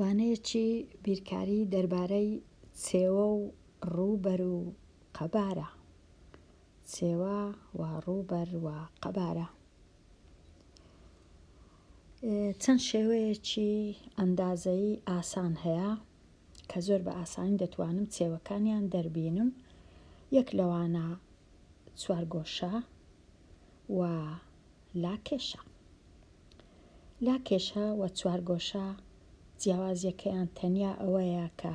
وانەیەکی بیرکاری دەربارەی چێوە و ڕووبەر و قەبارە. چێوە و ڕووبەر و قەبارە. چەند شێوەیەکی ئەندازەیی ئاسان هەیە کە زۆر بە ئاسانی دەتوانم چێوەکانیان دەربینم. یەک لەوانە چوارگۆشە و لاکێشە. لاکێشە و چوارگۆشە جیاوازیەکەیان تەنیا ئەوەیە کە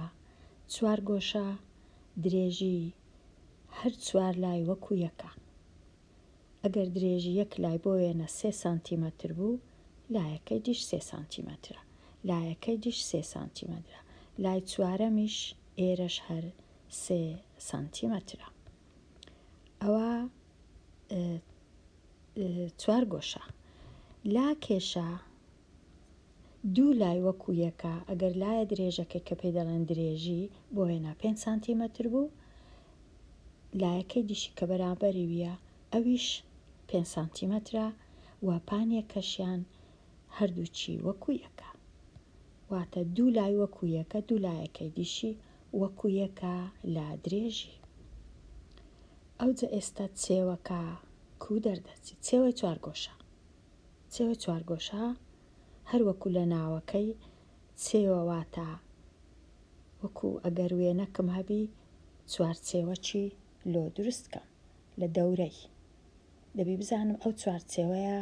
چوارگۆشە درێژی هەر چوار لای وەکو یەکە. ئەگەر درێژی یەک لای بۆ وێنە سێ سانتیمەتر بوو، لایەکەی دیش سێ سانتیمەترە، لایەکەی دیش سێ سانتیمەترە، لای چوارەمیش ئێرەش هەر سێ سانتیمەترە. ئەوە چوارگۆشە. لاکێشە دوو لای وەکو یەکە، ئەگەر لایە درێژەکەی کە پێی دەڵێن درێژی بۆ وێنە پێنج سانتیمەتر بوو، لایەکەی دیشی کە بەرامبەری ویە ئەویش پێنج سانتیمەترە و پانیەکەشیان هەردووکی وەکو یەکە. واتە دوو لای وەکو یەکە، دوو لایەکەی دیشی وەکو یەکە لە درێژی. ئەوجە ئێستا چێوەکە کوو دەردەچی؟ چێوەی چوارگۆشە. چێوەی چوارگۆشە هەر وەکو لە ناوەکەی چێوە واتە وەکو ئەگەر وێنەکم هەبی چوارچێوەکی لۆ دروست کەم لە دەورەی دەبی بزانم ئەو چوارچێوەیە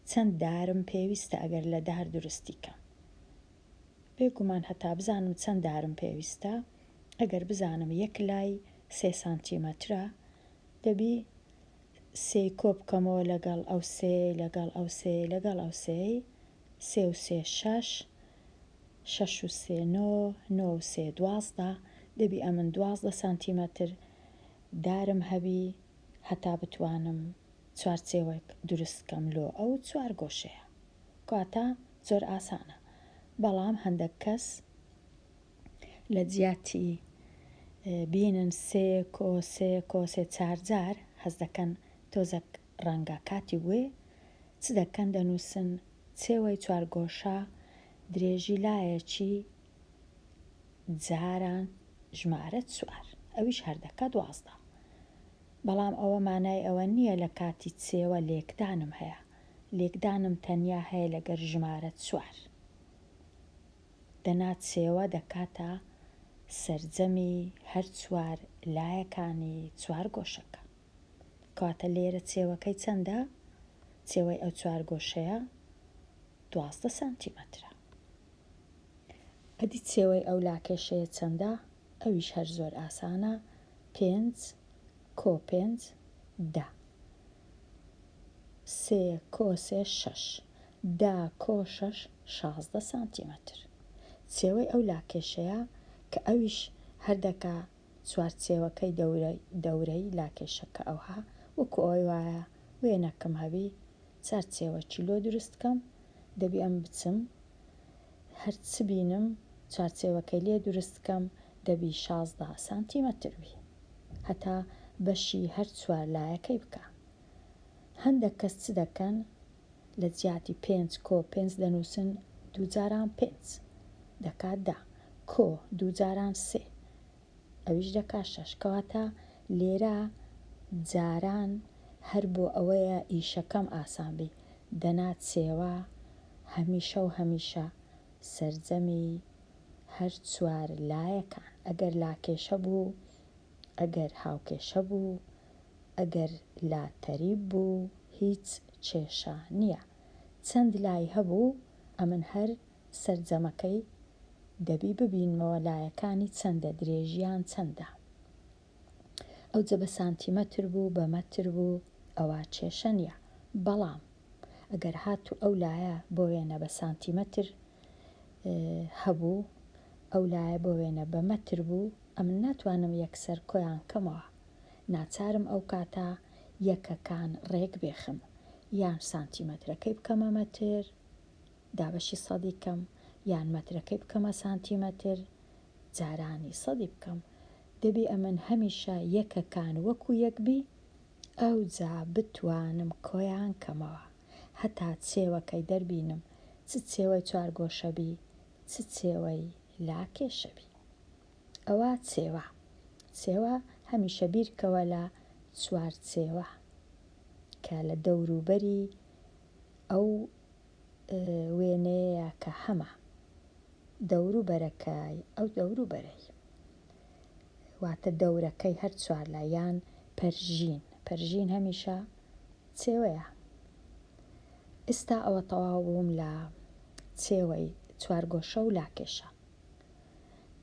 چەند دارم پێویستە ئەگەر لە دار دروستی کەم بێگومان هەتا بزانم چەند دارم پێویستە ئەگەر بزانم یەک لای سێ سانتیمەترە دەبی سێی کۆ بکەمەوە لەگەڵ ئەو سێیەی لەگەڵ ئەو سێیەی لەگەڵ ئەو سێیەی سێ و سێ شەش شەش و سێ نۆ نۆ و سێ 12 دەبی ئەمن 12 سانتیمەتر دارم هەبی هەتا بتوانم چوارچێوەک دروست کەم لۆ ئەو چوارگۆشەیە کەواتە زۆر ئاسانە بەڵام هەندەک کەس لە جیاتی بینن سێ کۆ سێ کۆ سێ چار جار هەست دەکەن تۆزەک ڕەنگە کاتی بوێ چ دەکەن دەنووسن چێوەی چوارگۆشە درێژی لایەکی جاران ژمارە چوار ئەویش هەر دەکا 12 بەڵام ئەوە مانای ئەوە نییە لە کاتی چێوە لێکدانم هەیە لێکدانم تەنیا هەیە لەگەر ژمارە چوار. دەنا چێوە دەکاتە سەرجەمی هەر چوار لایەکانی چوارگۆشەکە. کەواتە لێرە چێوەکەی چەندە؟ چێوەی ئەو چوارگۆشەیە 12 سانتیمەترە. ئەدی چێوەی ئەو لاکێشەیە چەندە؟ ئەویش هەر زۆر ئاسانە، پێنج کۆ پێنج دە. سێ کۆ سێ شەش. دە کۆ شەش 16 سانتیمەتر. چێوەی ئەو لاکێشەیە کە ئەویش هەر دەکا چوارچێوەکەی دەورەی لاکێشەکە ئەوها وەکو ئەوەی وایە وێنەکم هەبی چارچێوەکی لۆ دروست کەم دەبی ئەم بچم هەر چ بینم چوارچێوەکەی لێ دروست کەم دەبی 16 سانتیمەتر بی هەتا بەشی هەر چوار لایەکەی بکا هەندەک کەس چ دەکەن لە جیاتی پێنج کۆ پێنج دەنووسن دوو جاران پێنج دەکات دە کۆ دوو جاران سێ ئەویش دەکات شەش کەواتە لێرە جاران هەر بۆ ئەوەیە ئیشەکەم ئاسان بی دەنا چێوە هەمیشە و هەمیشە سەرجەمی هەر چوار لایەکان ئەگەر لاکێشە بوو ئەگەر هاوکێشە بوو ئەگەر لا تەریب بوو هیچ کێشە نیە چەند لای هەبوو ئەمن هەر سەرجەمەکەی دەبی ببینمەوە لایەکانی چەندە درێژیان چەندە ئەوجە بە سانتیمەتر بوو بە مەتر بوو ئەوە کێشە نیە بەڵام ئەگەر هاتوو ئەو لایە بۆ وێنە بە سانتیمەتر هەبوو ئەو لایە بۆ وێنە بە مەتر بوو ئەمن ناتوانم یەکسەر کۆیان کەمەوە ناچارم ئەو کاتە یەکەکان ڕێک بێخم یان سانتیمەترەکەی بکەمە مەتر دابەشی سەدی کەم یان مەترەکەی بکەمە سانتیمەتر جارانی سەدی بکەم دەبی ئەمن هەمیشە یەکەکان وەکو یەک بی ئەوجا بتوانم کۆیان کەمەوە هەتا چێوەکەی دەربینم چ چێوەی چوارگۆشە بی. چ چێوەی لاکێشە بی. ئەوە چێوە. چێوە هەمیشە بیرکەوە لە چوارچێوە کە لە دەوروبەری ئەو وێنەیەیە کە هەمە دەوروبەرەکەی ئەو دەوروبەرەی واتە دەورەکەی هەر چوارلا یان پەرژین پەرژین هەمیشە چێوەیە ئستا ئەوە تەواو بووم لە چێوەی چوارگۆشە و لاکێشە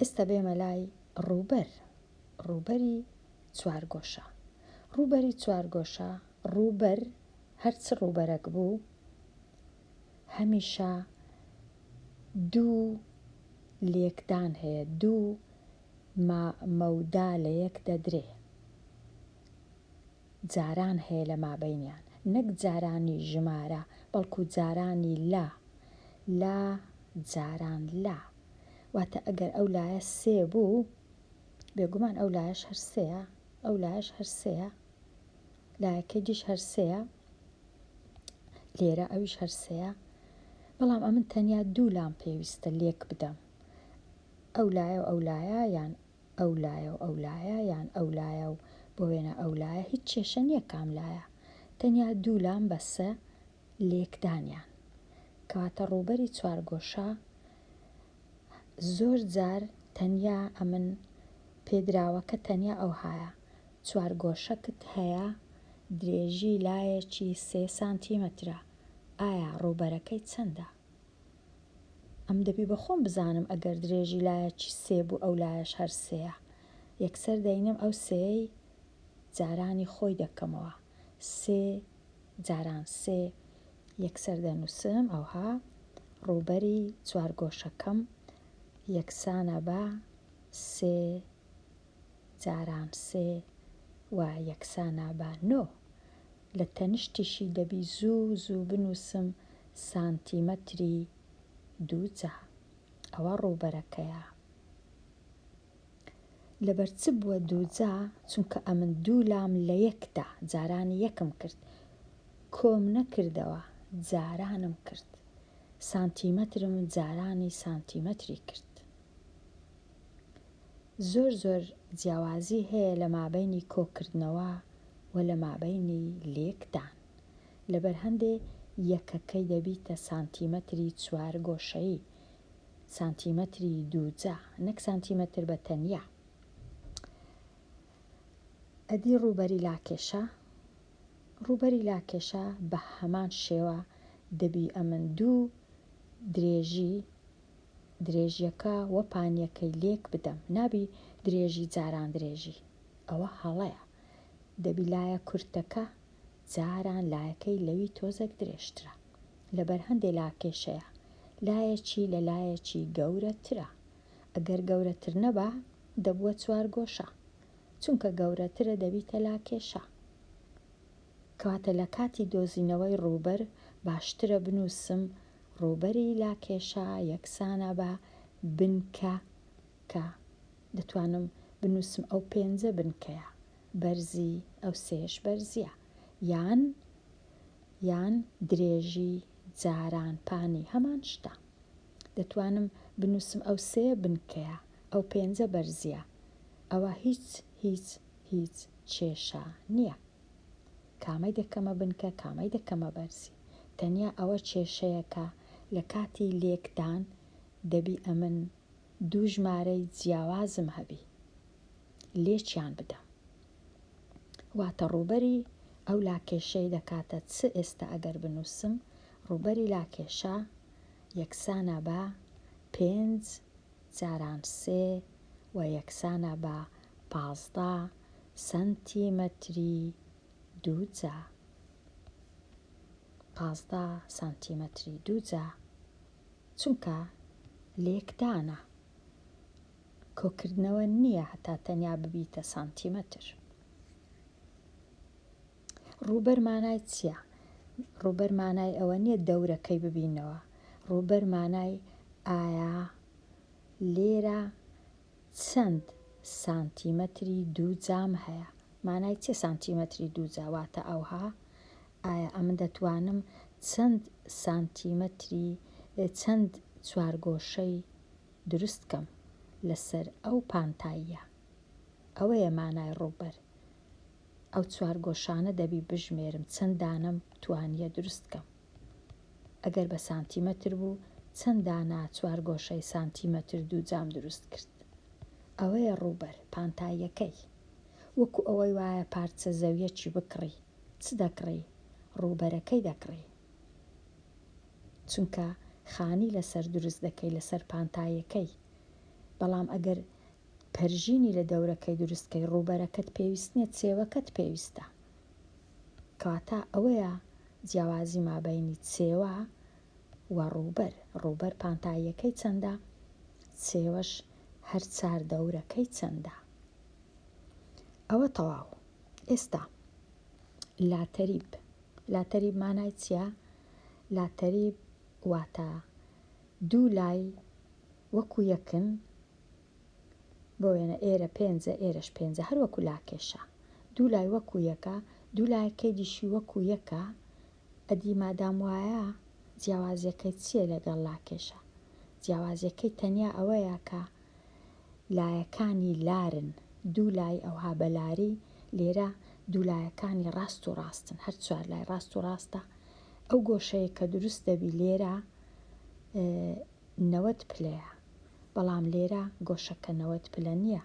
ئستا بێمە لای ڕووبەر ڕووبەری چوارگۆشە ڕووبەری چوارگۆشە ڕووبەر هەر چ ڕووبەرەک بوو هەمیشە دوو لێکدان هەیە دوو ما مەودا لە یەک دەدرێ جاران هەیە لە مابەینیان نەک جارانی ژمارە بەڵکو جارانی لا لا جاران لا واتە ئەگەر ئەو لایە سێ بوو بێگومان ئەو لایەش هەر سێیە ئەو لایەش هەر سێیە لایەکەی دیش هەر سێیە لێرە ئەویش هەر سێیە بەڵام ئەمن تەنیا دوو لام پێویستە لێک بدەم ئەو لایە و ئەو لایە یان ئەو لایە و ئەو لایە یان ئەو لایە و بۆ وێنە ئەو لایە هیچ کێشە نییە کام لایە تەنیا دوو لام بەسە لێکدانیان کەواتە ڕووبەری چوارگۆشە زۆر جار تەنیا ئەمن پێدراوەکە تەنیا ئەوهایە چوارگۆشەکت هەیە درێژی لایەکی سێ سانتیمەترە ئایا ڕووبەرەکەی چەندە؟ ئەم دەبی بە خۆم بزانم ئەگەر درێژی لایەکی سێ بوو ئەو لایەش هەر سێیە یەکسەر دەینم ئەو سێیەی جارانی خۆی دەکەمەوە سێ جاران سێ یەکسەر دەنووسم ئەوها ڕووبەری چوارگۆشەکەم یەکسانە بە سێ جاران سێ و یەکسانە بە نۆ. لە تەنیشتیشی دەبی زوو زوو بنووسم سانتیمەتری دووجا. ئەوە ڕووبەرەکەیە. لەبەر چ بووە دووجا؟ چونکە ئەمن دوو لام لە یەک دا، جارانی یەکم کرد. کۆم نەکردەوە، جارانم کرد. سانتیمەترم جارانی سانتیمەتری کرد. زۆر زۆر جیاوازی هەیە لە مابەینی کۆکردنەوە و لە مابەینی لێکدان. لەبەر هەندێ یەکەکەی دەبیتە سانتیمەتری چوارگۆشەیی، سانتیمەتری دووجا، نەک سانتیمەتر بە تەنیا. ئەدی ڕووبەری لاکێشە؟ ڕووبەری لاکێشە بە هەمان شێوە دەبی ئەمن دوو درێژی درێژیەکە و پانیەکەی لێک بدەم نابی درێژی جاران درێژی ئەوە هەڵەیە دەبی لایە کورتەکە جاران لایەکەی لەوی تۆزەک درێژترە لەبەر هەندێ لاکێشەیە لایەکی لە لایەکی گەورە ترە ئەگەر گەورەتر نەبا دەبووە چوارگۆشە چونکە گەورەترە دەبیتە لاکێشە کەواتە لە کاتی دۆزینەوەی ڕووبەر باشترە بنووسم ڕووبەری لاکێشە یەکسانە بە بنکە کە دەتوانم بنووسم ئەو پێنجە بنکەیە بەرزی ئەو سێیەش بەرزیە یان یان درێژی جاران پانی هەمان شتە دەتوانم بنووسم ئەو سێیە بنکەیە ئەو پێنجە بەرزیە ئەوە هیچ هیچ هیچ کێشە نیە. کامەی دەکەمە بنکە کامەی دەکەمە بەرزی تەنیا ئەوە کێشەیەکە لە کاتی لێکدان دەبی ئەمن دوو ژمارەی جیاوازم هەبی لێکیان بدەم واتە ڕووبەری ئەو لاکێشەی دەکاتە چ ئێستا ئەگەر بنووسم ڕووبەری لاکێشە یەکسانە بە پێنج جاران سێ و یەکسانە بە 15 سەنتیمەتری دووجا 15 سانتیمەتری دووجا چونکە لێکدانە کۆکردنەوە نییە هەتا تەنیا ببیتە سانتیمەتر. ڕووبەر مانای چییە؟ ڕووبەر مانای ئەوە نییە دەورەکەی ببینەوە ڕووبەر مانای ئایا لێرە چەند سانتیمەتری دووجام هەیە؟ مانای چیە سانتیمەتری دووجا؟ واتە ئەوها ئایا ئەمن دەتوانم چەند سانتیمەتری چەند چوارگۆشەی. دروست کەم لەسەر ئەو پانتاییە. ئەوەیە مانای ڕووبەر. ئەو چوارگۆشانە دەبی بژمێرم چەند دانەم توانیە دروست کەم. ئەگەر بە سانتیمەتر بوو چەند دانە چوارگۆشەی سانتیمەتر دووجام دروست کرد. ئەوەیە ڕووبەر، پانتاییەکەی. وەکو ئەوەی وایە پارچە زەویەکی بکڕی، چ دەکڕی؟ ڕووبەرەکەی دەکڕی. چونکە خانی لەسەر دروست دەکەی لەسەر پانتایەکەی بەڵام ئەگەر پەرژینی لە دەورەکەی دروست کەی ڕووبەرەکەت پێویست نیە چێوەکەت پێویستە کەواتە ئەوەیە جیاوازی مابەینی چێوە و ڕووبەر ڕووبەر پانتاییەکەی چەندە چێوەش هەر چار دەورەکەی چەندە ئەوە تەواو ئێستا لاتەریب لاتەریب مانای چیە؟ لاتەریب واتە دوو لای وەکو یەکن بۆ وێنە ئێرە پێنجە ئێرەش پێنجە هەر وەکو لاکێشە دوو لای وەکو یەکە دوو لایەکەی دیشی وەکو یەکە ئەدی مادام وایە جیاوازیەکەی چیە لەگەڵ لاکێشە جیاوازیەکەی تەنیا ئەوەیە کە لایەکانی لارن، دوو لای ئەوها بە لاری، لێرە دوو لایەکانی ڕاست و ڕاستن، هەر چوار لای ڕاست و ڕاستە، ئەو گۆشەیە کە دروست دەبی لێرە 90 پلەیە، بەڵام لێرە گۆشەکە 90 پلە نییە،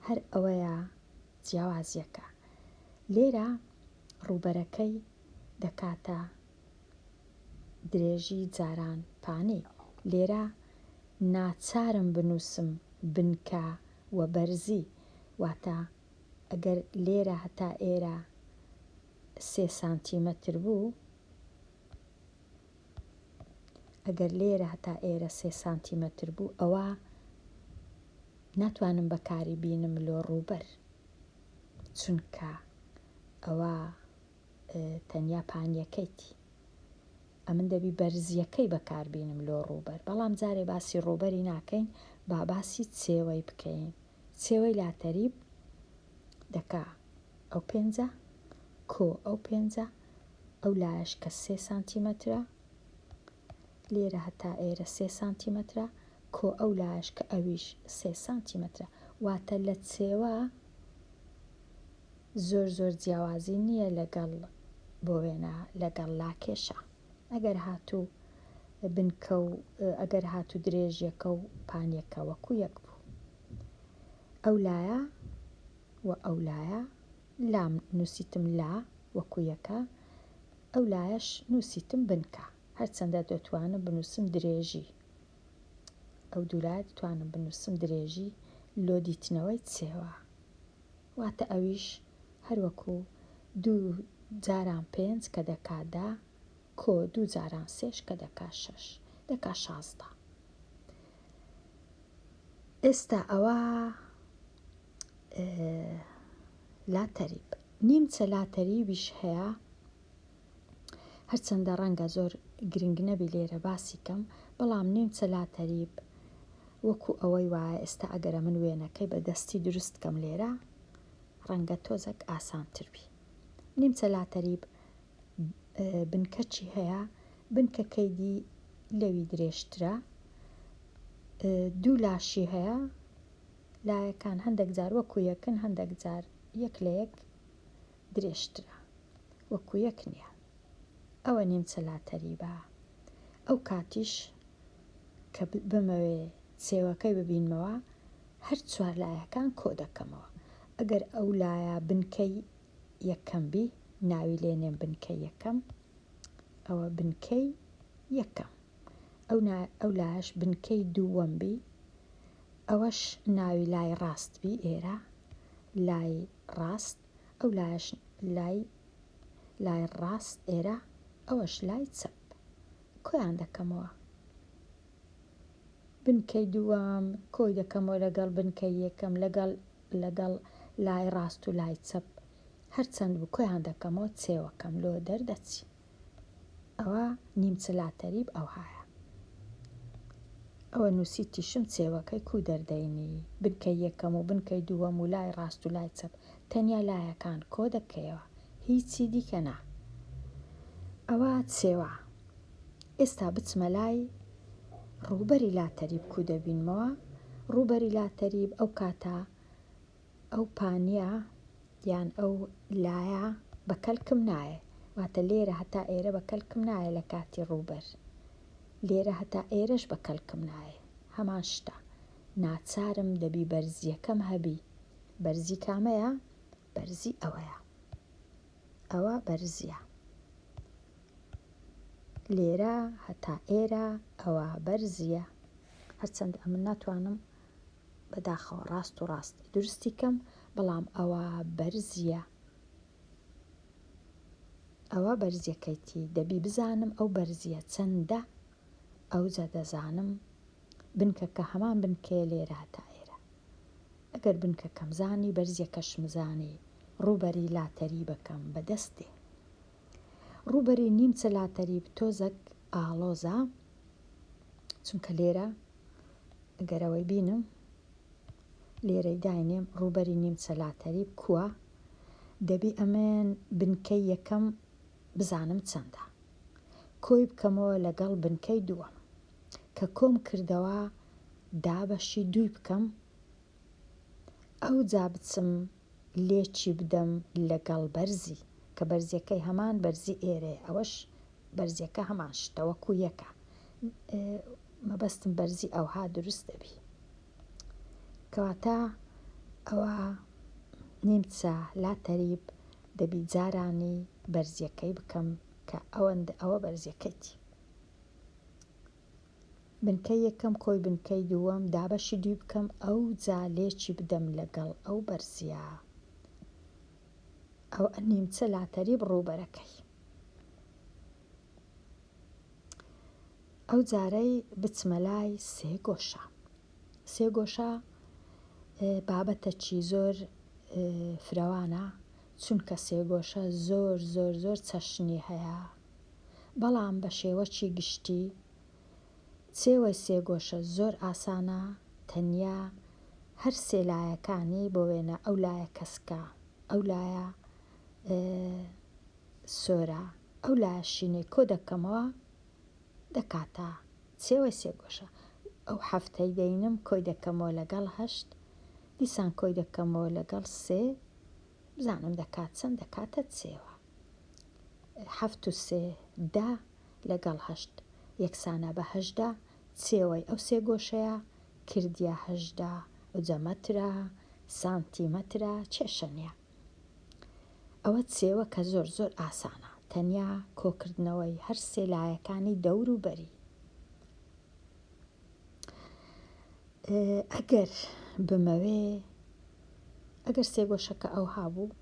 هەر ئەوەیە جیاوازیەکە، لێرە ڕووبەرەکەی دەکاتە درێژی جاران پانی. لێرە ناچارم بنووسم بنکە و بەرزی، واتە ئەگەر لێرە هەتا ئێرە سێ سانتیمەتر بوو، ئەگەر لێرە هەتا ئێرە سێ سانتیمەتر بوو ئەوا ناتوانم بەکاری بینم لۆ ڕووبەر، چونکە ئەوە تەنیا پانیەکەیتی ئەمن دەبی بەرزیەکەی بەکار بینم لۆ ڕووبەر بەڵام جارێ باسی ڕووبەری ناکەین با باسی چێوەی بکەین چێوەی لاتەریب دەکا ئەو پێنجە کۆ ئەو پێنجە ئەو لایەش کە سێ سانتیمەترە لێرە هەتا ئێرە سێ سانتیمەترە کۆ ئەو لایەش کە ئەویش سێ سانتیمەترە واتە لە چێوە زۆر زۆر جیاوازی نییە لەگەڵ بۆ وێنە لەگەڵ لاکێشە ئەگەر هاتوو بنکە و ئەگەر هاتوو درێژیەکە و پانیەکە وەکو یەک بوو ئەو لایە و ئەو لایە لام نووسیتم لا وەکو یەکە ئەو لایەش نووسیتم بنکە هەرچەندە دەتوانم بنووسم درێژی ئەو دوولایە دەتوانم بنووسم درێژی لۆ دیتنەوەی چێوە واتە ئەویش هەر وەکو دوو جاران پێنج کە دەکا دە کۆ دوو جاران سێش کە دەکا شەش دەکا 16. ئێستا ئەوە لاتەریب نیمچە لاتەریبیش هەیە هەرچەندە ڕەنگە زۆر گرنگ نەبی لێرە باسی کەم بەڵام نیمچە لاتەریب وەکو ئەوەی وایە ئێستا ئەگەرە من وێنەکەی بە دەستی دروست کەم لێرە ڕەنگە تۆزەک ئاسانتر بی نیمچە لاتەریب بنکەچی هەیە بنکەکەی دی لەوی درێژترە دوو لاشی هەیە لایەکان هەندێک جار وەکو یەکن هەندێک جار یەک لە یەک درێژترە وەکو یەک نیە ئەوە نیمچە لاتەریبە ئەو کاتیش کە بمەوێ چێوەکەی ببینمەوە هەر چوار لایەکان کۆ دەکەمەوە ئەگەر ئەو لایە بنکەی یەکەم بی ناوی لێنێم بنکەی یەکەم ئەوە بنکەی یەکەم ئەو ئەو لایەش بنکەی دووەم بی ئەوەش ناوی لای ڕاست بی ئێرە لای ڕاست ئەو لایەش لای لای ڕاست ئێرە ئەوەش لای چەپ کۆیان دەکەمەوە بنکەی دووەم کۆی دەکەمەوە لەگەڵ بنکەی یەکەم لەگەڵ لەگەڵ لای ڕاست و لای چەپ هەرچەند بوو کۆیان دەکەمەوە چێوەکەم لۆ دەردەچی ئەوە نیمچە لاتەریب ئەوهایە. ئەوە نووسیتیشم چێوەکەی کوو دەردەینی بنکەی یەکەم و بنکەی دووەم و لای ڕاست و لای چەپ تەنیا لایەکان کۆ دەکەیەوە هیچی دیکە نا ئەوە چێوە ئێستا بچمە لای. ڕووبەری لاتەریب کوو دەبینمەوە؟ ڕووبەری لاتەریب ئەو کاتە ئەو پانیە یان ئەو لایە بە کەلکم نایە واتە لێرە هەتا ئێرە بە کەلکم نایە لە کاتی ڕووبەر لێرە هەتا ئێرەش بە کەلکم نایە هەمان شتە ناچارم دەبی بەرزیەکەم هەبی بەرزی کامەیە بەرزی ئەوەیە ئەوە بەرزیە لێرە هەتا ئێرە ئەوە بەرزیە هەرچەند ئەمن ناتوانم بەداخەوە ڕاست و ڕاست دروستی کەم بەڵام ئەوە بەرزیە ئەوە بەرزیەکەیتی دەبی بزانم ئەو بەرزیە چەندە ئەوجا دەزانم بنکەکە هەمان بنکەیە لێرە هەتا ئێرە ئەگەر بنکەکەم زانی بەرزیەکەشم زانی ڕووبەری لاتەریبەکەم بەدەست دێ ڕووبەری نیمچە لاتەریب تۆزەک ئاڵۆزە چونکە لێرە ئەگەر ئەوەی بینم لێرەی داینێم ڕووبەری نیمچە لاتەریب کووە دەبی ئەمن بنکەی یەکەم بزانم چەندە کۆی بکەمەوە لەگەڵ بنکەی دووەم کە کۆم کردەوە دابەشی دووی بکەم ئەوجا بچم لێکی بدەم لەگەڵ بەرزی کە بەرزیەکەی هەمان بەرزی ئێرەیە ئەوەش بەرزیەکە هەمان شتە وەکو یەکە مەبەستم بەرزی ئەوها دروست دەبی کەواتە ئەوە نیمچە لاتەریب دەبی جارانی بەرزیەکەی بکەم کە ئەوەندە ئەوە بەرزیەکەیتی بنکەی یەکەم کۆی بنکەی دووەم دابەشی دووی بکەم ئەوجا لێکی بدەم لەگەڵ ئەو بەرزیە ئەو نیمچە لاتەریب ڕووبەرەکەی ئەو جارەی بچمە لای سێگۆشە سێگۆشە بابەتەکی زۆر فرەوانە چونکە سێگۆشە زۆر زۆر زۆر چەشنی هەیە بەڵام بە شێوەکی گشتی چێوەی سێگۆشە زۆر ئاسانە تەنیا هەر سێ لایەکانی بۆ وێنە ئەو لایە کەسکە ئەو لایە سۆرە ئەو لایە شینەی کۆ دەکەمەوە دەکاتە چێوەی سێگۆشە ئەو حەفتەی دەینم کۆی دەکەمەوە لەگەڵ هەشت دیسان کۆی دەکەمەوە لەگەڵ سێ بزانم دەکات چەند دەکاتە چێوە حەفت و سێ دە لەگەڵ هەشت یەکسانە بە 18 چێوەی ئەو سێ گۆشەیە کردیە 18 ئەوجا مەترە سانتیمەترە کێشە نیە ئەوە چێوە کە زۆر زۆر ئاسانە تەنیا کۆکردنەوەی هەر سێ لایەکانی دەور و بەری ئەگەر بمەوێ ئەگەر سێگۆشەکە ئەوها بوو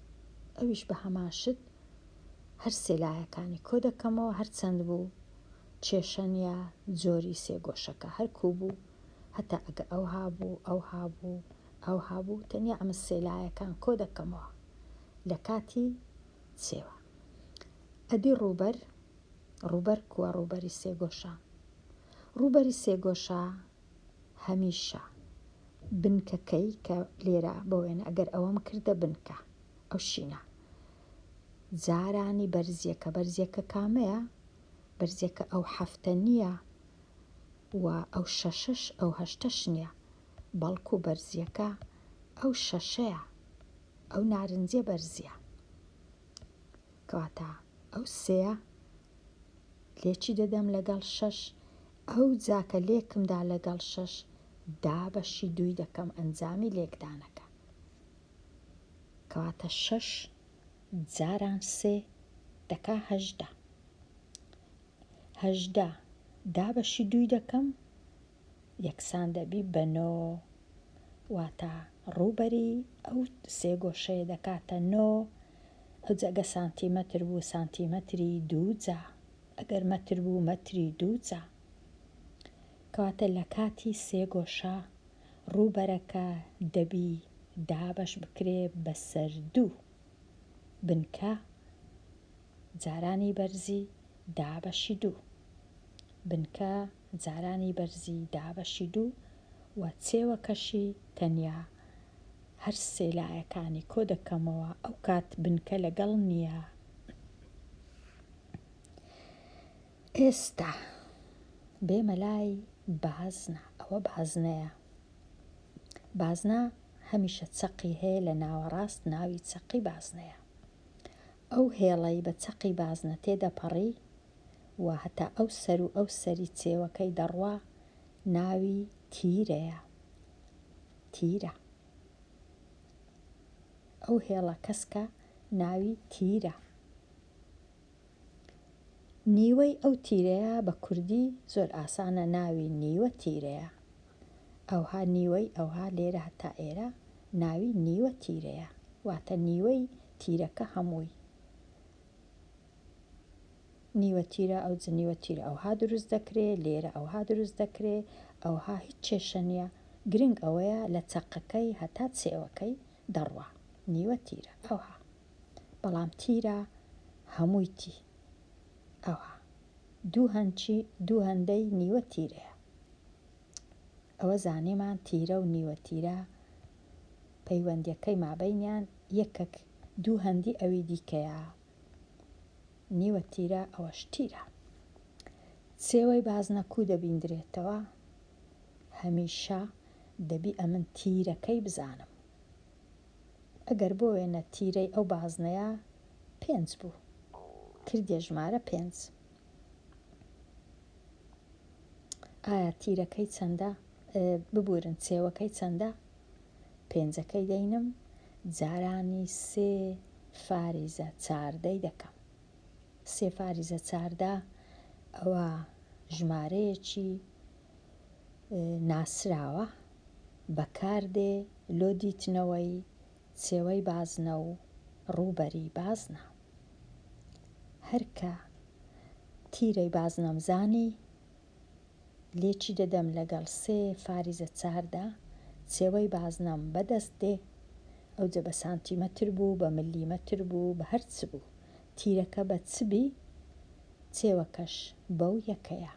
ئەویش بە هەمان شت هەر سێ لایەکانی کۆ دەکەمەوە هەرچەند بوو کێشە نییە جۆری سێگۆشەکە هەر کوو بوو هەتا ئەگە ئەوها بوو ئەوها بوو ئەوها بوو تەنیا ئەمە سێ لایەکان کۆ دەکەمەوە لە کاتی چێوە ئەدی ڕووبەر ڕووبەر کووە ڕووبەری سێگۆشە ڕووبەری سێگۆشە هەمیشە بنکەکەی کە لێرە بۆ وێنە ئەگەر ئەوەم کردە بنکە ئەو شینە جارانی بەرزیەکە بەرزیەکە کامەیە بەرزیەکە ئەو حەفتە نییە و ئەو شەشەش ئەو هەشتەش نییە بەڵکو بەرزیەکە ئەو شەشەیە ئەو نارنجیە بەرزیە کەواتە ئەو سێیە لێکی دەدەم لەگەڵ شەش ئەوجا کە لێکم دا لەگەڵ شەش دابەشی دووی دەکەم ئەنجامی لێکدانەکە کەواتە شەش جاران سێ دەکا 18 18 دابەشی دووی دەکەم یەکسان دەبی بە نۆ واتە ڕووبەری ئەو سێگۆشەیە دەکاتە نۆ ئەوجا گە سانتیمەتر بوو سانتیمەتری دووجا ئەگەر مەتر بوو مەتری دووجا کەواتە لە کاتی سێگۆشە ڕووبەرەکە دەبی دابەش بکرێ بەسەر دوو بنکە جارانی بەرزی دابەشی دوو بنکە جارانی بەرزی دابەشی دوو و چێوەکەشی تەنیا هەر سێ لایەکانی کۆ دەکەمەوە ئەو کات بنکە لەگەڵ نییە. ئێستا بێمە لای. بازنە، ئەوە بازنەیە. بازنە هەمیشە چەقی هەیە لە ناوەڕاست ناوی چەقی بازنەیە. ئەو هێڵەی بە چەقی بازنە تێدەپەڕی و هەتا ئەو سەر و ئەو سەری چێوەکەی دەڕوا ناوی تیرەیە. تیرە. ئەو هێڵە کەسکە ناوی تیرە. نیوەی ئەو تیرەیە بە کوردی زۆر ئاسانە ناوی نیوە تیرەیە. ئەوها نیوەی ئەوها لێرە هەتا ئێرە ناوی نیوە تیرەیە واتە نیوەی تیرەکە هەمووی. نیوە تیرە ئەوجە نیوە تیرە ئەوها دروست دەکرێ لێرە ئەوها دروست دەکرێ ئەوها هیچ کێشە نیە گرنگ ئەوەیە لە چەقەکەی هەتا چێوەکەی دەڕوا نیوە تیرە ئەوها بەڵام تیرە هەمووی تی ئەوها دوو هەنچی دوو هەندەی نیوە تیرەیە ئەوە زانیمان تیرە و نیوە تیرە پەیوەندیەکەی مابەینیان یەکەک دوو هەندی ئەوی دیکەیە. نیوە تیرە ئەوەش تیرە. چێوەی بازنە کوو دەبیندرێتەوە؟ هەمیشە دەبی ئەمن تیرەکەی بزانم. ئەگەر بۆ وێنە تیرەی ئەو بازنەیە پێنج بوو، کردیە ژمارە پێنج. ئایا تیرەکەی چەندە؟ ببورن چێوەکەی چەندە؟ پێنجەکەی دەینم جارانی سێ فاریزە چاردەی دەکەم. سێ فاریزە چاردە ئەوە ژمارەیەکی ناسراوە بەکاردێ لۆ دیتنەوەی چێوەی بازنە و ڕووبەری بازنە. هەر کە تیرەی بازنەم زانی لێکی دەدەم لەگەڵ سێ فاریزە چاردا چێوەی بازنەم بەدەست دێ ئەوجە بە سانتیمەتر بوو بە ملیمەتر بوو بە هەر چ بوو تیرەکە بە چ بی چێوەکەش بەو یەکەیە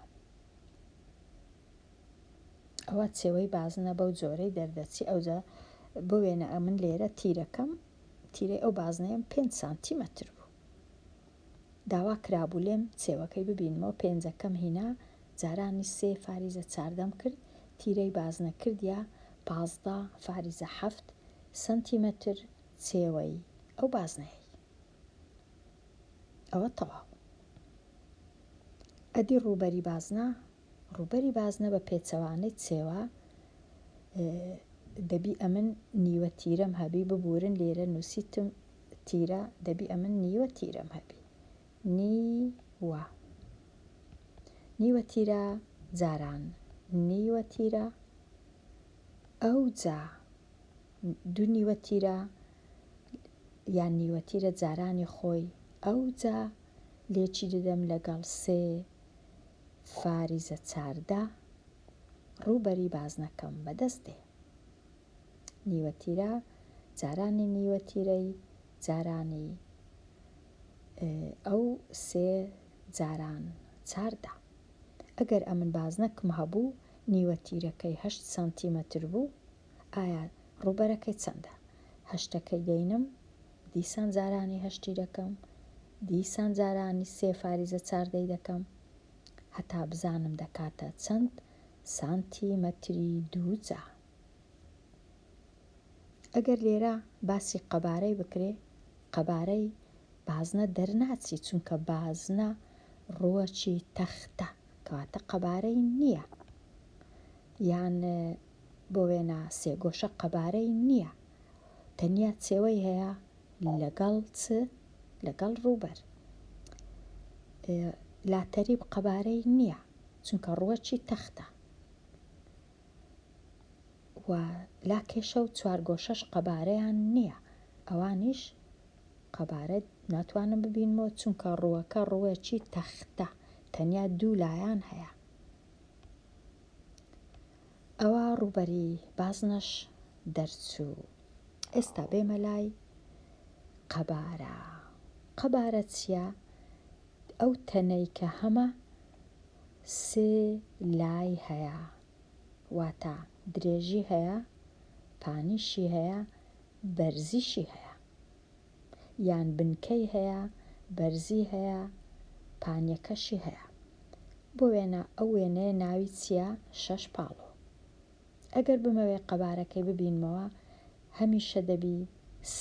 ئەوە چێوەی بازنە بەو جۆرەی دەردەچی ئەوجە بۆ وێنە ئەمن لێرە تیرەکەم تیرەی ئەو بازنەیەم پێنج سانتیمەتر بوو داوا کرابوو لێم چێوەکەی ببینمەوە پێنجەکەم هینا جارانی سێ فاریزە چاردەم کرد تیرەی بازنە کردیە 15 فاریزە حەفت سەنتیمەتر چێوەی ئەو بازنەیەی ئەوە تەواو ئەدی ڕووبەری بازنە ڕووبەری بازنە بە پێچەوانەی چێوە دەبی ئەمن نیوە تیرەم هەبی ببورن لێرە نووسیتم تیرە دەبی ئەمن نیوە تیرەم هەبی نیوە نیوە تیرە جاران نیوە تیرە ئەوجا دوو نیوە تیرە یان نیوە تیرە جارانی خۆی ئەوجا لێکی دەدەم لەگەڵ سێ فاریزە چاردە ڕووبەری بازنەکەم بەدەست دێ. نیوە تیرە جارانی نیوە تیرەی جارانی ئەو سێ جاران چاردە. ئەگەر ئەمن بازنەکم هەبوو نیوە تیرەکەی هەشت سانتیمەتر بوو ئایا ڕووبەرەکەی چەندە؟ هەشتەکەی دەینم دیسان جارانی هەشتی دەکەم دیسان جارانی سێ فاریزە چاردەی دەکەم هەتا بزانم دەکاتە چەند سانتیمەتری دووجا. ئەگەر لێرە باسی قەبارەی بکرێ قەبارەی بازنە دەرناچی چونکە بازنە ڕووەکی تەختە کەواتە قەبارەی نییە یان بۆ وێنە سێگۆشە قەبارەی نییە تەنیا چێوەی هەیە لەگەڵ چ لەگەڵ ڕووبەر لاتەریب قەبارەی نییە چونکە ڕووەکی تەختە و لاکێشە و چوارگۆشەش قەبارەیان نییە ئەوانیش قەبارە ناتوانم ببینمەوە چونکە ڕووەکە ڕووەکی تەختە تەنیا دوو لایان هەیە ئەوا ڕووبەری بازنەش دەرچوو. ئێستا بێمە لای قەبارە. قەبارە چییە؟ ئەو تەنەی کە هەمە سێ لای هەیە، واتە درێژی هەیە، پانیشی هەیە، بەرزیشی هەیە. یان بنکەی هەیە، بەرزی هەیە، پانیەکەشی هەیە. بۆ وێنە ئەو وێنەیە ناوی چییە؟ شەشپاڵۆ. ئەگەر بمەوێ قەبارەکەی ببینمەوە هەمیشە دەبی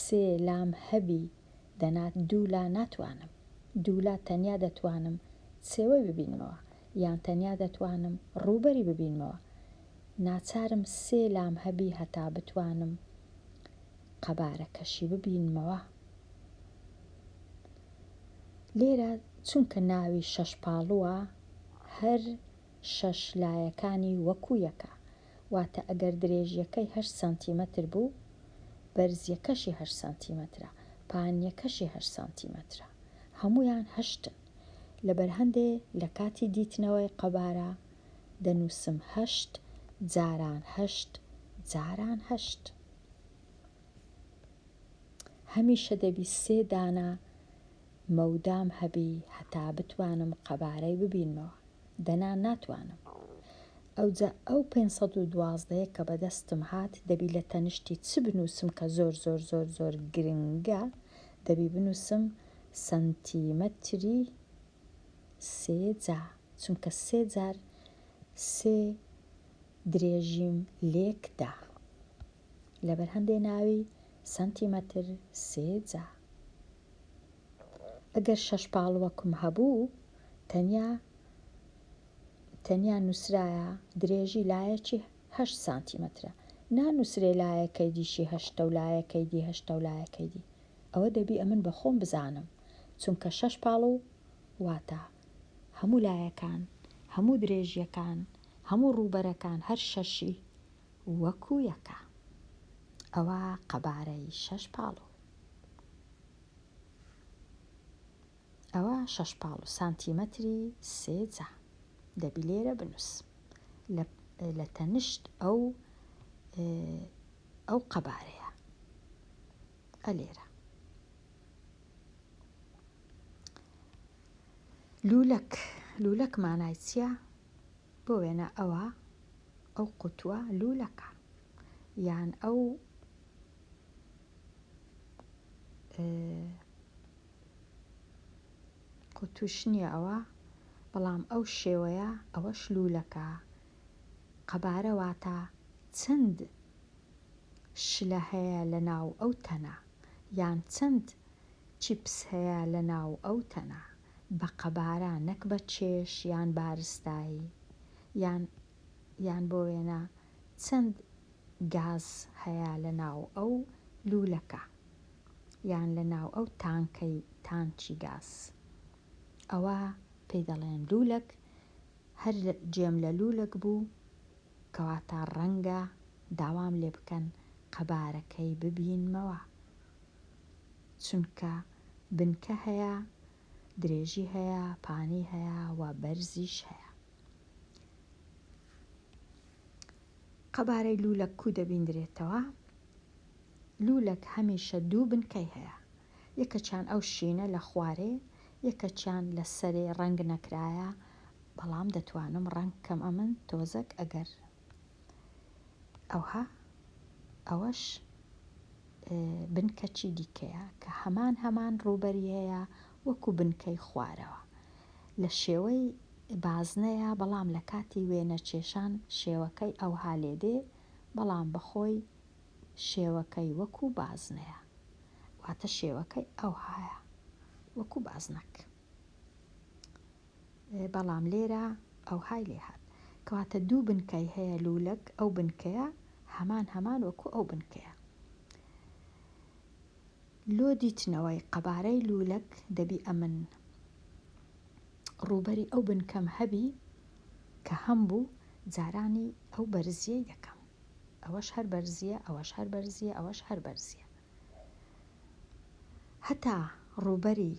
سێ لام هەبی دەنا دوو لا ناتوانم دوو لا تەنیا دەتوانم چێوەی ببینمەوە یان تەنیا دەتوانم ڕووبەری ببینمەوە ناچارم سێ لام هەبی هەتا بتوانم قەبارەکەشی ببینمەوە لێرە چونکە ناوی شەشپاڵووە هەر شەش لایەکانی وەکو یەکە، واتە ئەگەر درێژیەکەی هەشت سانتیمەتر بوو، بەرزیەکەشی هەشت سانتیمەترە، پانیەکەشی هەشت سانتیمەترە، هەموویان هەشتن. لەبەر هەندێ لە کاتی دیتنەوەی قەبارە دەنووسم هەشت جاران هەشت جاران هەشت. هەمیشە دەبی سێ دانە مەودام هەبی هەتا بتوانم قەبارەی ببینمەوە. دەنا ناتوانم. ئەوجا ئەو 512 یە کە بەدەستم هات دەبی لە تەنشتی چ بنووسم کە زۆر زۆر زۆر زۆر گرنگە دەبی بنووسم سەنتیمەتری سێ جا چونکە سێ جار سێ درێژیم لێک دا لەبەر هەندێ ناوی سەنتیمەتر سێ جا. ئەگەر شەشپاڵوەکم هەبوو تەنیا تەنیا نووسرایە درێژی لایەکی هەشت سانتیمەترە نانووسرێ لایەکەی دیشی هەشتە و لایەکەی دی هەشتە و لایەکەی دی ئەوە دەبی ئەمن بە خۆم بزانم چونکە شەش پاڵو واتە هەموو لایەکان هەموو درێژیەکان هەموو ڕووبەرەکان هەر شەشی وەکو یەکە ئەوە قەبارەی شەش پاڵو. ئەوە شەشپاڵو سانتیمەتری سێ جا دەبی لێرە بنووس لە تەنشت ئەو ئەو قەبارەیە ئە لێرە لولەک لولەک مانای چییە؟ بۆ وێنە ئەوە ئەو قوتووە لولەکە یان ئەو قوتوش نییە ئەوە بەڵام ئەو شێوەیە ئەوەش لوولەکە قەبارە واتە چەند شلە هەیە لە ناو ئەو تەنە یان چەند چیپس هەیە لە ناو ئەو تەنە بە قەبارە نەک بە کێش یان بارستایی یان یان بۆ وێنە چەند گاز هەیە لە ناو ئەو لوولەکە یان لە ناو ئەو تانکەی تانکی گاز ئەوە پێی دەڵێن لوولەک هەر جێم لە لوولەک بوو کەواتە ڕەنگە داوام لێ بکەن قەبارەکەی ببینمەوە چونکە بنکە هەیە درێژی هەیە پانی هەیە و بەرزیش هەیە. قەبارەی لوولەک کوو دەبیندرێتەوە؟ لوولەک هەمیشە دوو بنکەی هەیە، یەکەکیان ئەو شینە لە خوارێ، یەکەکیان لە سەرێ ڕەنگ نەکرایە، بەڵام دەتوانم ڕەنگ کەم ئەمن تۆزەک ئەگەر ئەوها ئەوەش بنکەکی دیکەیە کە هەمان هەمان ڕووبەری هەیە وەکو بنکەی خوارەوە لە شێوەی بازنەیە بەڵام لە کاتی وێنە کێشان شێوەکەی ئەوها لێدێ بەڵام بەخۆی شێوەکەی وەکو بازنەیە واتە شێوەکەی ئەوهایە وەکو بازنەک بەڵام لێرە ئەوهای لێهات کەواتە دوو بنکەی هەیە لولەک ئەو بنکەیە هەمان هەمان وەکو ئەو بنکەیە لۆ دیتنەوەی قەبارەی لوولەک دەبی ئەمن ڕووبەری ئەو بنکەم هەبی کە هەم بوو جارانی ئەو بەرزیەی دەکەم ئەوەش هەر بەرزیە ئەوەش هەر بەرزیە ئەوەش هەر بەرزیە هەتا ڕووبەری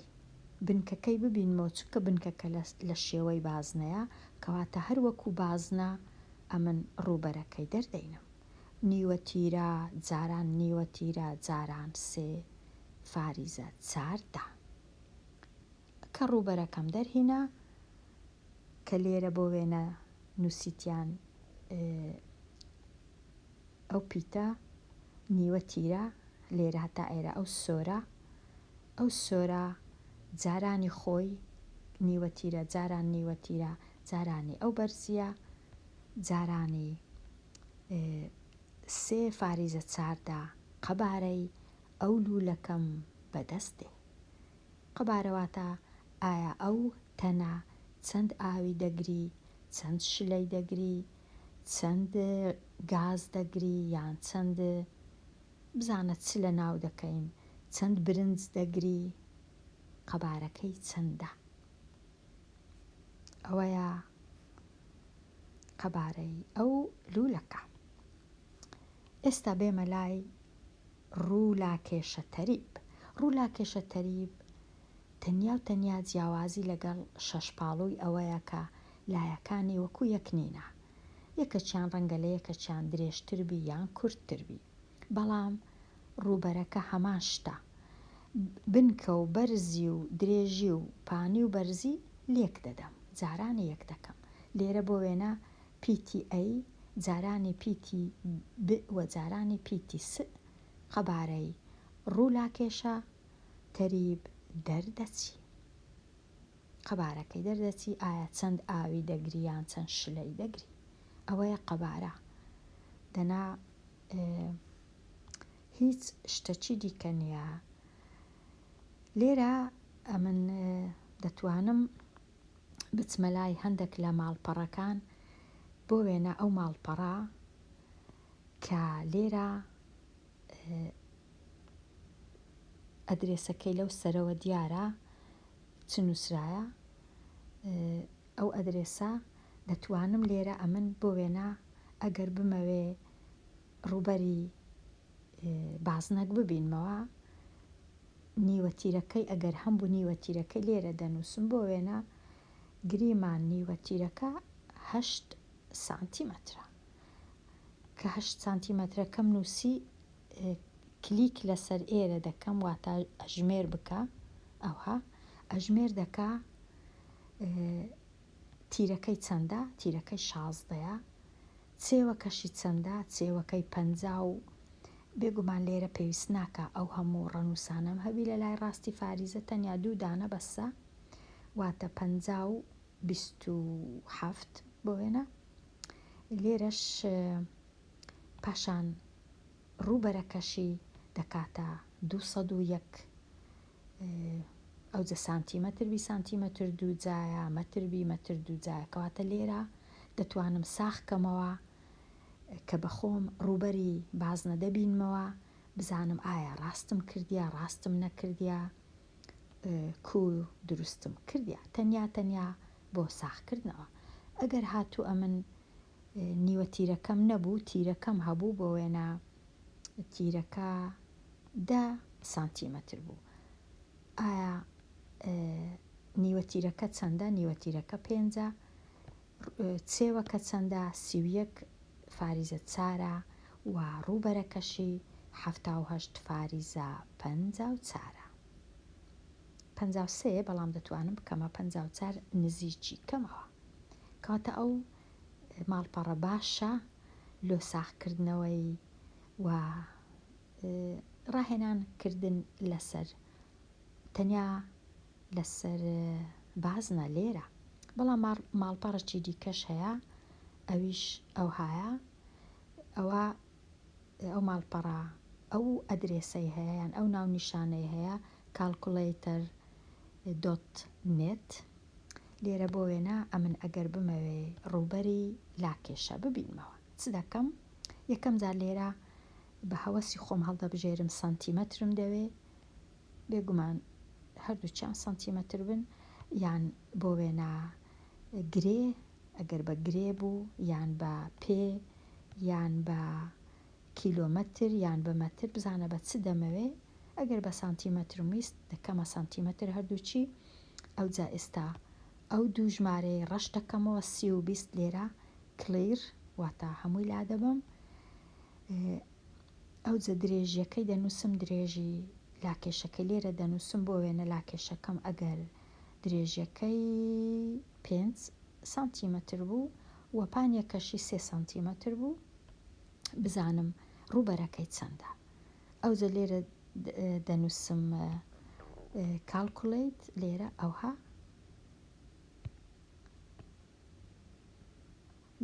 بنکەکەی ببینمەوە چونکە بنکەکە لە شێوەی بازنەیە کەواتە هەر وەکو بازنە ئەمن ڕووبەرەکەی دەردەینم نیوە تیرە جاران نیوە تیرە جاران سێ فاریزە چار دە کە ڕووبەرەکەم دەرهینا کە لێرە بۆ وێنە نووسیتیان ئەو پیتە نیوە تیرە لێرە هەتا ئێرە ئەو سۆرە ئەو سۆرە جارانی خۆی نیوە تیرە جاران نیوە تیرە. جارانی ئەو بەرزییە جارانی سێ فاریزە چاردا قەبارەی ئەو لوولەکەم بەدەست دێ. قەبارە واتە ئایا ئەو تەنە چەند ئاوی دەگری، چەند شلەی دەگری، چەند گاز دەگری یان چەند بزانە چ لە ناو دەکەین، چەند برنج دەگری، قەبارەکەی چەندە. ئەوەیە قەبارەی ئەو لوولەکە. ئێستا بێمە لای ڕوولاکێشە تەریب. ڕوولاکێشە تەریب تەنیا و تەنیا جیاوازی لەگەڵ شەشپاڵووی ئەوەیە کە لایەکانی وەکو یەک نینە. یەکەکیان ڕەنگە لە یەکەکیان درێژتر بی یان کورتتر بی. بەڵام ڕووبەرەکە هەمان شتە. بنکە و بەرزی و درێژی و پانی و بەرزی لێک دەدەم. جارانی یەک دەکەم. لێرە بۆ وێنە پیتی A جارانی پیتی ب و جارانی پیتی س قەبارەی ڕوو لاکێشە تەریب دەردەچی. قەبارەکەی دەردەچی ئایا چەند ئاوی دەگری یان چەند شلەی دەگری. ئەوەیە قەبارە. دەنا هیچ شتەکی دیکە نییە. لێرە ئەمن دەتوانم بچمە لای هەندێک لە ماڵپەڕەکان بۆ وێنە ئەو ماڵپەڕە کە لێرە ئەدرێسەکەی لەو سەرەوە دیارە چ نووسرایە ئەو ئەدرێسە دەتوانم لێرە ئەمن بۆ وێنە ئەگەر بمەوێ ڕووبەری بازنەک ببینمەوە نیوە تیرەکەی ئەگەر هەمبوو نیوە تیرەکەی لێرە دەنووسم بۆ وێنە گریمان نیوە تیرەکە هەشت سانتیمەترە کە هەشت سانتیمەترەکەم نووسی کلیک لەسەر ئێرە دەکەم واتە ئەژمێر بکە ئەوها ئەژمێر دەکا تیرەکەی چەندە تیرەکەی شازدەیە چێوەکەشی چەندە؟ چێوەکەی 50 و بێگومان لێرە پێویست ناکا ئەو هەموو ڕەنووسانەم هەبی لە لای ڕاستی فاریزە تەنیا دوو دانە بەسە واتە 50 و 27 بۆ وێنە لێرەش پاشان ڕووبەرەکەشی دەکاتە 201 ئەوجە سانتیمەتر بی سانتیمەتر دووجایە، مەتر بی مەتر دووجایە. کەواتە لێرە دەتوانم ساغ کەمەوە کە بە خۆم ڕووبەری بازنە دەبینمەوە بزانم ئایا ڕاستم کردیە ڕاستم نەکردیە کوو دروستم کردیە تەنیا تەنیا بۆ ساغ کردنەوە. ئەگەر هاتوو ئەمن نیوە تیرەکەم نەبوو تیرەکەم هەبوو بۆ وێنە تیرەکە دە سانتیمەتر بوو ئایا نیوە تیرەکە چەندە؟ نیوە تیرەکە پێنجە. چێوەکە چەندە؟ 31 فاریزە چارە و ڕووبەرەکەشی 78 فاریزە 54ە. 53 بەڵام دەتوانم بکەمە 54 نزیکی کەمەوە. کەواتە ئەو ماڵپەڕە باشە لۆ ساغکردنەوەی و ڕاهێنان کردن لەسەر تەنیا لەسەر بازنە لێرە بەڵام ماڵپەڕێکی دیکەش هەیە ئەویش ئەوهایە ئەوە ئەو ماڵپەڕە ئەو ئەدرێسەی هەیە یان ئەو ناونیشانەی هەیە calculator dot net لێرە بۆ وێنە ئەمن ئەگەر بمەوێ ڕووبەری لاکێشە ببینمەوە چ دەکەم یەکەم جار لێرە بە هەوەسی خۆم هەڵدەبژێرم سانتیمەترم دەوێ بێگومان هەردووکیان سانتیمەتر بن یان بۆ وێنە گرێ ئەگەر بە گرێ بوو یان بە پێ یان بە کیلۆمەتر یان بە مەتر بزانە بە چ دەمەوێ ئەگەر بە سانتیمەترم ویست دەکەمە سانتیمەتر هەردووکی ئەوجا ئێستا ئەو دوو ژمارەی ڕەش دەکەمەوە 30 و 20 لێرە clear واتە هەمووی لادەبەم ئەوجە درێژیەکەی دەنووسم درێژی لاکێشەکەی لێرە دەنووسم بۆ وێنە لاکێشەکەم ئەگەر درێژیەکەی پێنج سانتیمەتر بوو و پانیەکەشی سێ سانتیمەتر بوو بزانم ڕووبەرەکەی چەندە ئەوجە لێرە دەنووسم calculate لێرە ئەوها.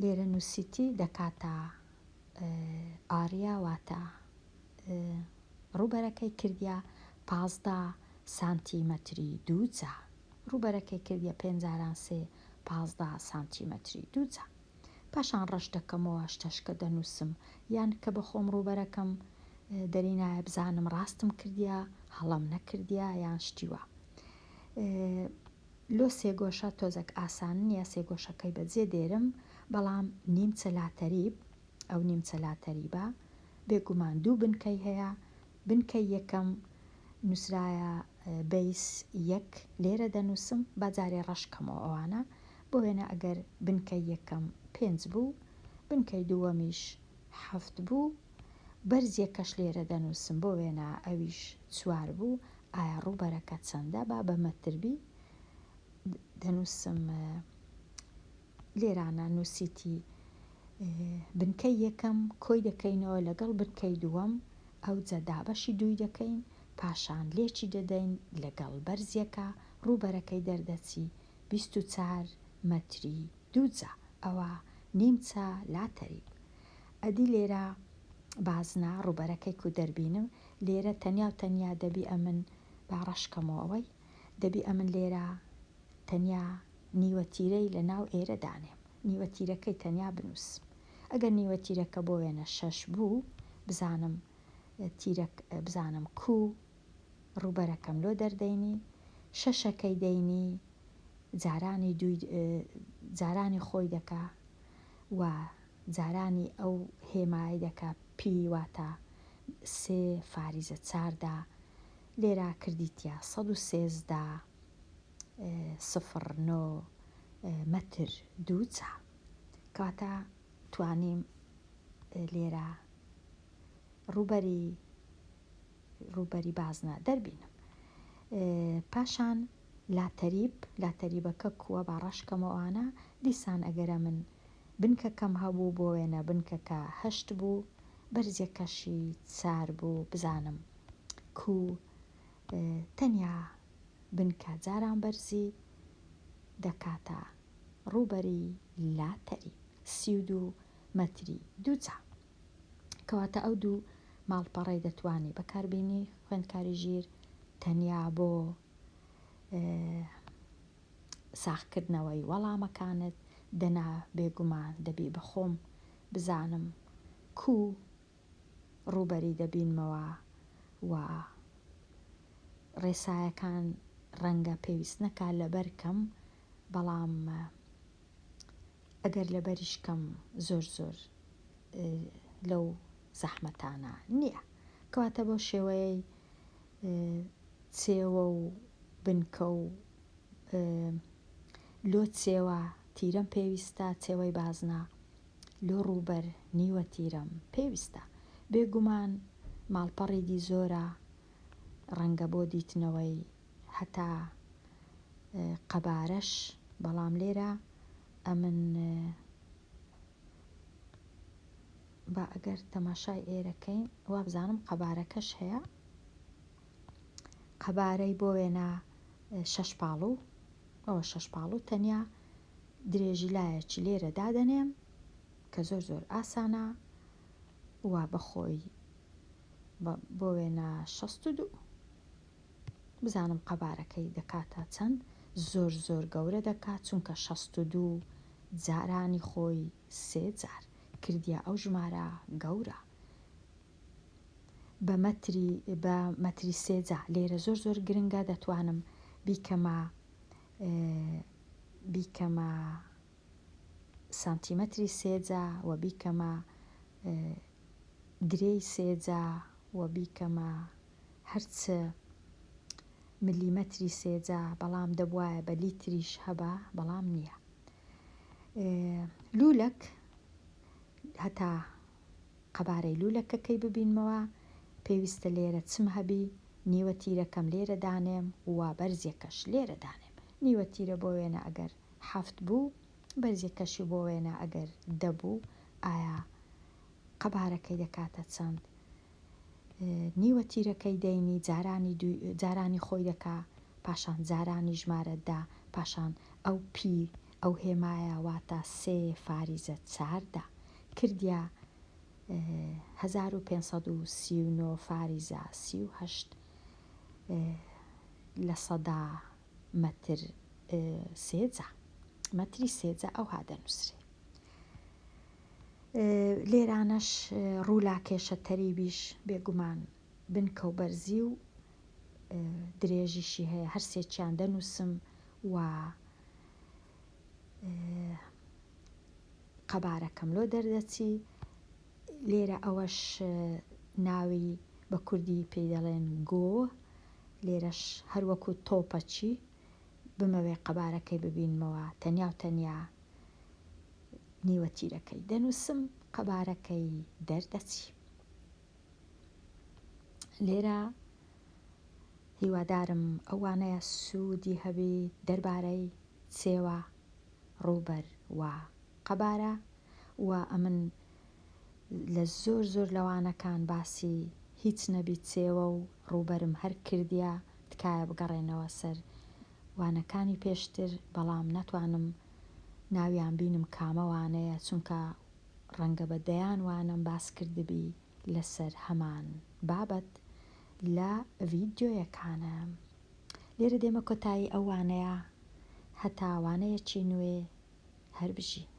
لێرە نووسیتی دەکاتە area واتە ڕووبەرەکەی کردیە 15 سانتیمەتری دووجا. ڕووبەرەکەی کردیە پێنج جاران سێ 15 سانتیمەتری دووجا. پاشان ڕەش دەکەمەوە شتەشکە دەنووسم یان کە بە خۆم ڕووبەرەکەم دەرینایە بزانم ڕاستم کردیە هەڵەم نەکردیە یان شتی وا. لۆ سێگۆشە تۆزەک ئاسان نیە سێگۆشەکەی بەجێ دێرم بەڵام نیمچە لاتەریب ئەو نیمچە لاتەریبە بێگومان دوو بنکەی هەیە بنکەی یەکەم نوسرایە base یەک لێرە دەنوسم با جارێ ڕەش کەمەوە ئەوانە بۆ وێنە ئەگەر بنکەی یەکەم پێنج بوو بنکەی دووەمیش حەفت بوو بەرزیەکەش لێرە دەنوسم بۆ وێنە ئەویش چوار بوو ئایا ڕووبەرەکە چەندە با بە مەتر بی دەنووسم لێرانە نووسیتی بنکەی یەکەم کۆی دەکەینەوە لەگەڵ بنکەی دووەم ئەوجە دابەشی دووی دەکەین پاشان لێکی دەدەین لەگەڵ بەرزیەکە ڕووبەرەکەی دەردەچی 24 مەتری دووجا ئەوە نیمچە لاتەریب ئەدی لێرە بازنە ڕووبەرەکەی کو دەربینم لێرە تەنیا و تەنیا دەبی ئەمن با ڕەش کەمەوە ئەوەی دەبی ئەمن لێرە تەنیا نیوە تیرەی لە ناو ئێرە دانێم نیوە تیرەکەی تەنیا بنووسم ئەگەر نیوە تیرەکە بۆ وێنە شەش بوو بزانم تیرەک بزانم کو ڕووبەرەکەم لۆ دەردەینی شەشەکەی دەینی جارانی دووی جارانی خۆی دەکا و جارانی ئەو هێمایەی دەکا پی واتە سێ فاریزە چاردا لێرا کردیتە 113 سفر نۆ مەتر دووجا کەواتە توانیم لێرە ڕووبەری ڕووبەری بازنە دەربینم پاشان لاتەریب لاتەریبەکە کووە با ڕەش کەمەوە ئەوانە دیسان ئەگەرە من بنکەکەم هەبوو بۆ وێنە بنکەکە هەشت بوو بەرزیەکەشی چار بوو بزانم کوو تەنیا بنکە جاران بەرزی دەکاتە ڕووبەری لاتەریب 32 مەتری دووجا. کەواتە ئەو دوو ماڵپەڕەی دەتوانی بەکاربینی خوێندکاری ژیر تەنیا بۆ ساغکردنەوەی وەڵامەکانت دەنا بێگومان دەبی بەخۆم بزانم کوو ڕووبەری دەبینمەوە و ڕێسایەکان ڕەنگە پێویست نەکا لەبەر کەم بەڵام ئەگەر لەبەریش کەم زۆر زۆر لەو زەحمەتانە نییە. کەواتە بەو شێوەیەی چێوە و بنکە و لۆ چێوە تیرەم پێویستە، چێوەی بازنە لۆ ڕووبەر نیوە تیرەم پێویستە. بێگومان ماڵپەڕی دی زۆرە ڕەنگە بۆ دیتنەوەی هەتا قەبارەش، بەڵام لێرە ئەمن با ئەگەر تەماشای ئێرەکەین وابزانم قەبارەکەش هەیە قەبارەی بۆ وێنە شەش پاڵو ئەوە شەش پاڵو تەنیا درێژی لایەکی لێرە دادەنێم کە زۆر زۆر ئاسانە و بەخۆی بۆ وێنە 62 بزانم قەبارەکەی دەکاتە چەند زۆر زۆر گەورە دەکات چونکە 62 جارانی خۆی سێ جار کردیە ئەو ژمارە گەورە بە مەتری بە مەتری سێجا لێرە زۆر زۆر گرنگە دەتوانم بیکەمە بیکەمە سانتیمەتری سێجا و بیکەمە گرێی سێجا و بیکەمە هەرچ ملیمەتری سێجا بەڵام دەبوایە بە لیتریش هەبا بەڵام نییە. لوولەک هەتا قەبارەی لوولەکەکەی ببینمەوە پێویستە لێرە چم هەبی نیوە تیرەکەم لێرە دانێم و بەرزیەکەش لێرە دانێم نیوە تیرە بۆ وێنە ئەگەر حەفت بوو بەرزیەکەشی بۆ وێنە ئەگەر دە بوو ئایا قەبارەکەی دەکاتە چەند نیوە تیرەکەی دەینی جارانی دووی جارانی خۆی دەکا پاشان جارانی ژمارە دە پاشان ئەو پی. ئەو هێمایە واتە سێ فاریزە چاردە کردیە 1539 فاریزە 38 لە سەدا مەتر سێجا مەتری سێجا ئەوها دەنووسرێ. لێرانەش ڕوولاکێشە تەریبیش بێگومان بنکە و بەرزی و درێژیشی هەیە هەرسێکیان دەنووسم و قەبارەکەم لۆ دەردەچی لێرە ئەوەش ناوی بە کوردی پێی دەڵێن گۆ لێرەش هەروەکو تۆپەچی بمەوێ قەبارەکەی ببینمەوە تەنیا و تەنیا نیوە تیرەکەی دەنووسم قەبارەکەی دەردەچی لێرە هیوادارم ئەو وانەیە سوودی هەبی دەربارەی چێوە ڕووبەر و قەبارە و ئەمن لە زۆر زۆر لەوانەکان باسی هیچ نەبی چێوە و ڕووبەرم هەر کردیە تکایە بگەڕێنەوە سەر وانەکانی پێشتر بەڵام ناتوانم ناویان بینم کامە وانەیە چونکە ڕەنگە بە دەیان وانەم باس کردبی لەسەر هەمان بابەت لە ڤیدیۆیەکانم. لێرە دێمە کۆتایی ئەو وانەیە هەتا وانەیەکی نوێ هەر بژین.